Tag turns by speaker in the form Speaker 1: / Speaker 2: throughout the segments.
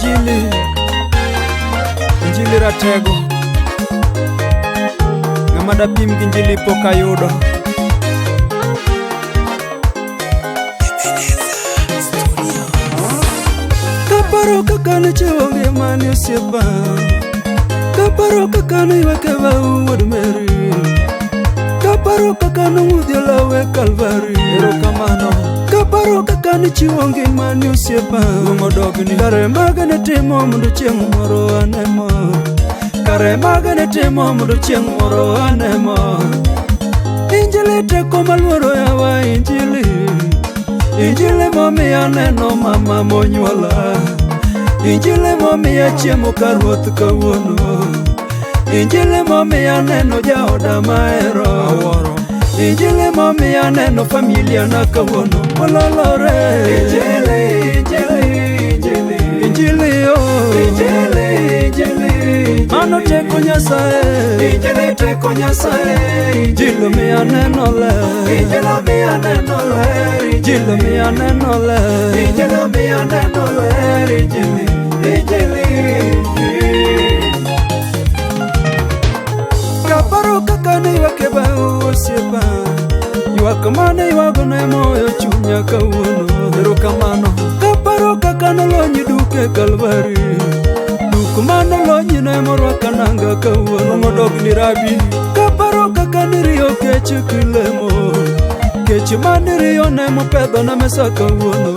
Speaker 1: Injili, Injili ratego. Ng'ama dapim gi Injili pok ayudo. Kaparo kaka nichiwo ngimani osiepa, kaparo kaka niywak e bau wuod Mary, kaparo kaka nong'udhi olaw e Kalvari. Erokamano. Kaparo kaka nichiwo ngimani osiepa, duong' odogni. Kare mage nitimo mondo chieng' moro ane mor. Kare mage nitimo mondo chieng' moro ane mor. Injili teko maluoro yawa Injili. Injili momiyo aneno mama monyuola. Injili momiyo chiemo ka ruoth kawuono. Injili momiyo aneno jaoda mahero. Awuoro. Injili momiyo aneno familia na kawuono. Ololore. Injili, Injili, Injili. Injili oh. Injili, Injili. Mano teko Nyasaye. Injili teko Nyasaye. Injili miyo aneno ler. Injili miyo aneno ler. Injili miyo aneno ler. Injili miyo aneno ler. Injili, Injili. Kaparo kaka ne ywak e bau osiepa, ywak mane ywago ne moyo chunya kawuono. Erokamano. Kaparo kaka nolonyi duk e Kalvari, duk manolonyi ne morwaka nanga kawuono. Modogni rabi. Kaparo kaka niriyo kech kilemo, kech maniriyo ne mopedho na mesa kawuono.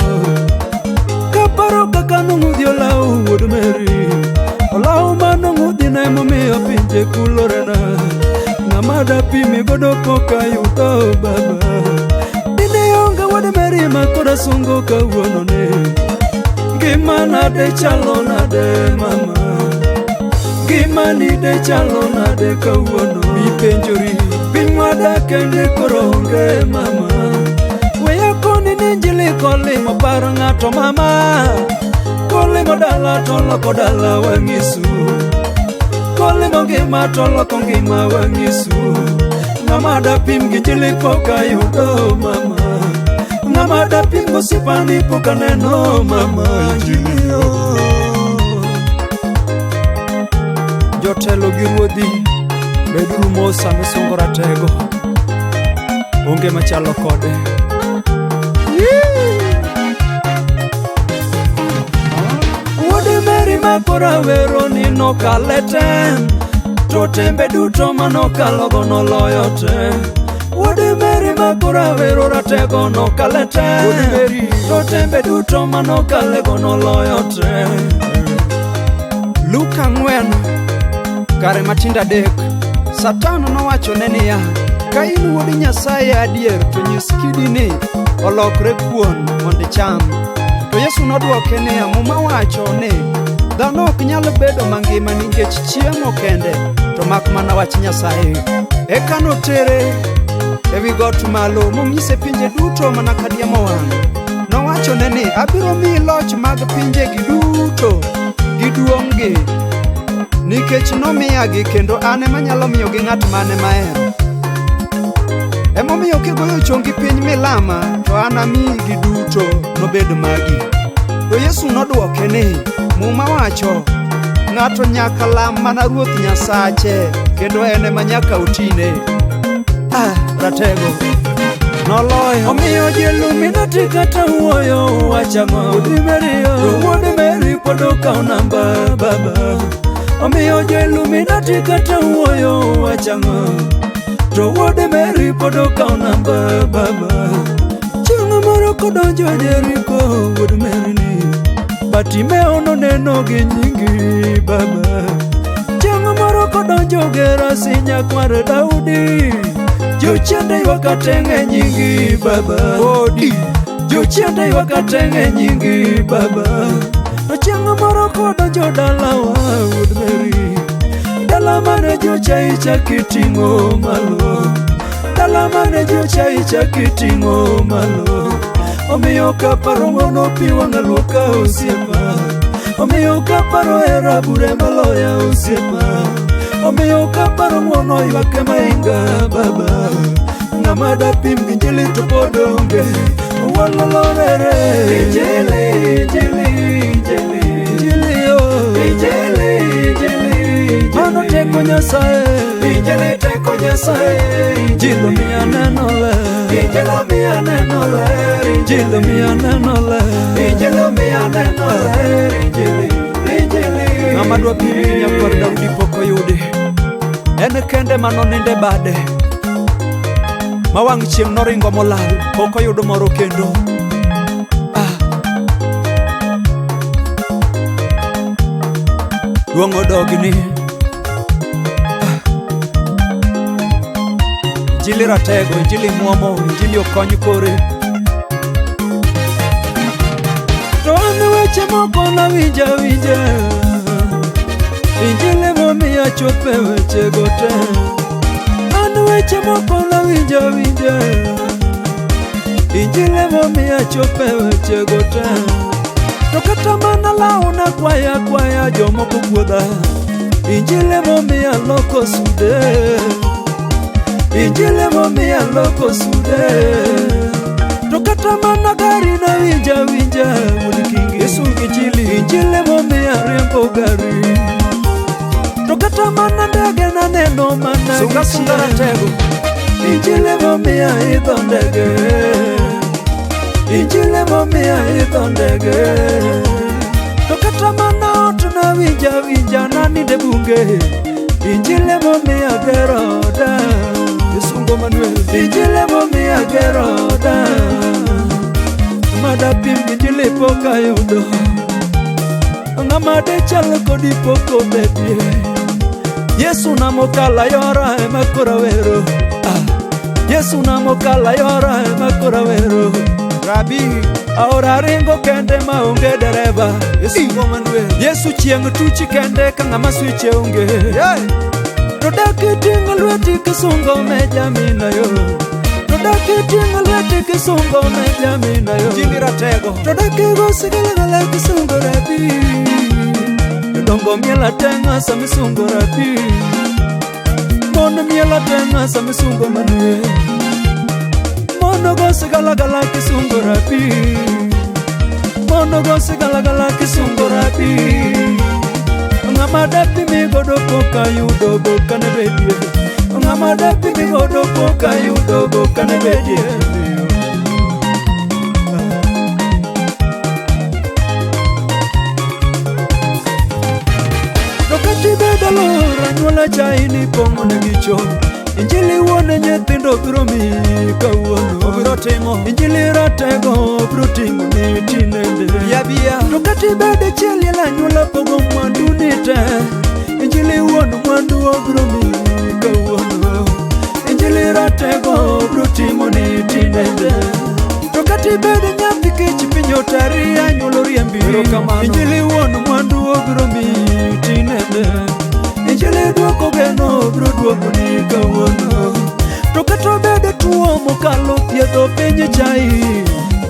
Speaker 1: Kaparo kaka nong'udhi olaw wuod Mary, olaw manong'udhi ne momiyo pinje kulorena. Ng'ama dapimi godo pok ayudo baba. Dine onge wuod Mary ma koro asungo kawuono ni. Ngima nade chalo nade mama? Ngimani de chalo nade kawuono? Ipenjori piny mwadake ndi koro onge mama. Weya koni ni Injili kolimo par ng'ato mama. Kolimo dala to loko dala wang'isu. Kolimo ngima to loko ngima wang'isu. Ng'ama dapim gi Injili pok ayudo mama. Ng'ama dapim gosiepani pok aneno mama. Injili oh. Jotelo gi ruodhi, beduru mos sama isungo ratego. Onge machalo kode. Wuod Mary ma koro awero ni nokale tem, to tembe duto manokalogo noloyo te. Wuod Mary ma koro awero ratego nokale tem, to tembe duto manokalego noloyo te. Luka 4 kare matindo 3. Satan nowachone niya, ka in wuod Nyasaye adier to nyis kidi ni olokre kuon mondo icham. To Yesu nodwoke niya, Muma wacho ni dhano ok nyal bedo mangima nikech chiemo kende, to mak mana wach Nyasaye. Eka notere ewi got malo monyise pinje duto mana ka diemo wang'. Nowachone ni, abiro miyi loch mag pinjegi duto gi duong'-gi, nikech nomiyagi kendo an ema anyalo miyogi ng'at mane mahero. Emomiyo kigoyo chongi piny milama, to anamiyigi duto nobed magi. To Yesu nodwoke ni, Muma wacho, ng'ato nyaka lam mana Ruoth Nyasache, kendo en ema nyaka otine. Ah, ratego noloyo. Omiyo Illuminati kata wuoyo wachang'o. Wuod Mary, to wuod Mary pod okawo namba baba. Omiyo Illuminati kata wuoyo wachang'o. To wuod Mary pod okawo namba baba. Chieng' moro kodonjo Jeriko wuod Mary ni, Bartimeo noneno gi nyingi baba. Chieng' moro kodonjo Gerasi nyakwar Daudi, jochiende ywak ateng'e nyingi baba. Odi. Jochiende ywak ateng'e nyingi baba. To chieng' moro kodonjo dalawa wuod Mary, dala mane jochai chakiting'o malo. Dala mane jochai chakiting'o malo. Omiyo kaparo ng'wono pi wang'a luoka osiepa. Omiyo kaparo hera bure maloya osiepa. Omiyo kaparo ng'wono ywak ema inga baba. Ng'ama dapim gi Injili to pod onge. Walolorere. Injili, Injili, Injili. Injili Injili, Injili, mano teko Nyasaye. Injili teko Nyasaye. Injili miya neno ler. Injili miya neno ler. Injili miya neno ler. Injili miya neno ler. Injili, Injili. Ng'ama dwa pim gi nyakwar Daudi pok oyudi. En kende manoninde bade ma wang' chieng' noringo molal, pok oyudo moro kendo. Ah. Duong' odogni. Ah. Injili ratego, Injili muomo, Injili okony kore. To an weche moko nawinja winja, Injili momiya chope wechego te. An weche moko nawinja winja, Injili momiya chope wechego te. To kata mana law nakwaya kwaya jomoko kuodha, Injili momiya loko sude. Injili momiya loko sude. To kata mana gari nawinja winja wuod kingi,
Speaker 2: Yesu Injili.
Speaker 1: Injili momiya riembo gari. To kata mana ndege naneno mana
Speaker 2: Sunga sunga ratego.
Speaker 1: Injili momiya idho ndege. Injili momiya idho ndege. To kata mana ot nawinja winja naninde bunge, Injili momiya gero oda.
Speaker 2: Yesungo Manuel.
Speaker 1: Injili momiya gero oda. Madapim gi Injili pok ayudo. Ng'ama dechal kodi pok obedie. Yesu namokala yora ema koro awero. Ah. Yesu namokala yora ema koro awero.
Speaker 2: Rabi.
Speaker 1: Aora ringo kende maonge dereba.
Speaker 2: Yesungo Manuel.
Speaker 1: Yesu chieng' tuchi kende ka ng'ama swiche onge.
Speaker 2: Yeah.
Speaker 1: To dak iting'o lweti kisungo me jamina yo. To dak iting'o lweti kisungo me jamina yo.
Speaker 2: Injili ratego.
Speaker 1: To dak igo sigalagala kisungo rabi. Jodongo miel ateng'a sama isungo rabi. Mon miel ateng'a sama isungo Manuel. Mon go sigalagala kisungo rabi. Mon go sigalagala kisungo rabi. Ng'ama dapimi godo pok ayudo bokane bedie. Ng'ama dapimi godo pok ayudo bokane bedie. To kata ibedo lor anyuola chai ni pong'o negi cho. Injili wuone nyithindo biro miyi kawuono.
Speaker 2: Obiro timo.
Speaker 1: Injili ratego biro timo ni tinende.
Speaker 2: Bia bia.
Speaker 1: To kata ibedo chiel liel anyuola pogo mwandu ni te. Injili wuon mwandu obiro miyi kawuono. Injili ratego biro timo ni tinende. To kata ibedo nyathi kich piny otari anyuola oriembi.
Speaker 2: Erokamano.
Speaker 1: Injili wuon mwandu obiro miyi tinende. Injili duoko geno biro duoko ni kawuono. To kata obedo tuo mokalo thiedho piny chai,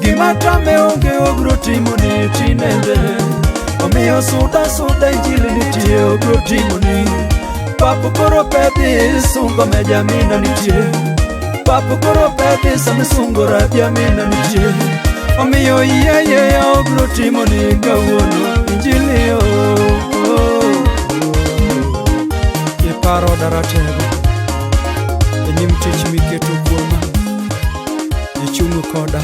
Speaker 1: gima tame onge obiro timo ni tinende. Omiyo suda suda Injili nitie obiro timo ni. Papo koro pedhi sungo me jamina nitie. Papo koro pedhi sama isungo rabia mina nitie. Omiyo yie yie obiro timo ni kawuono. Injili oh.
Speaker 2: Iparo daratego e nyim tich miketo kuoma, ichung' koda.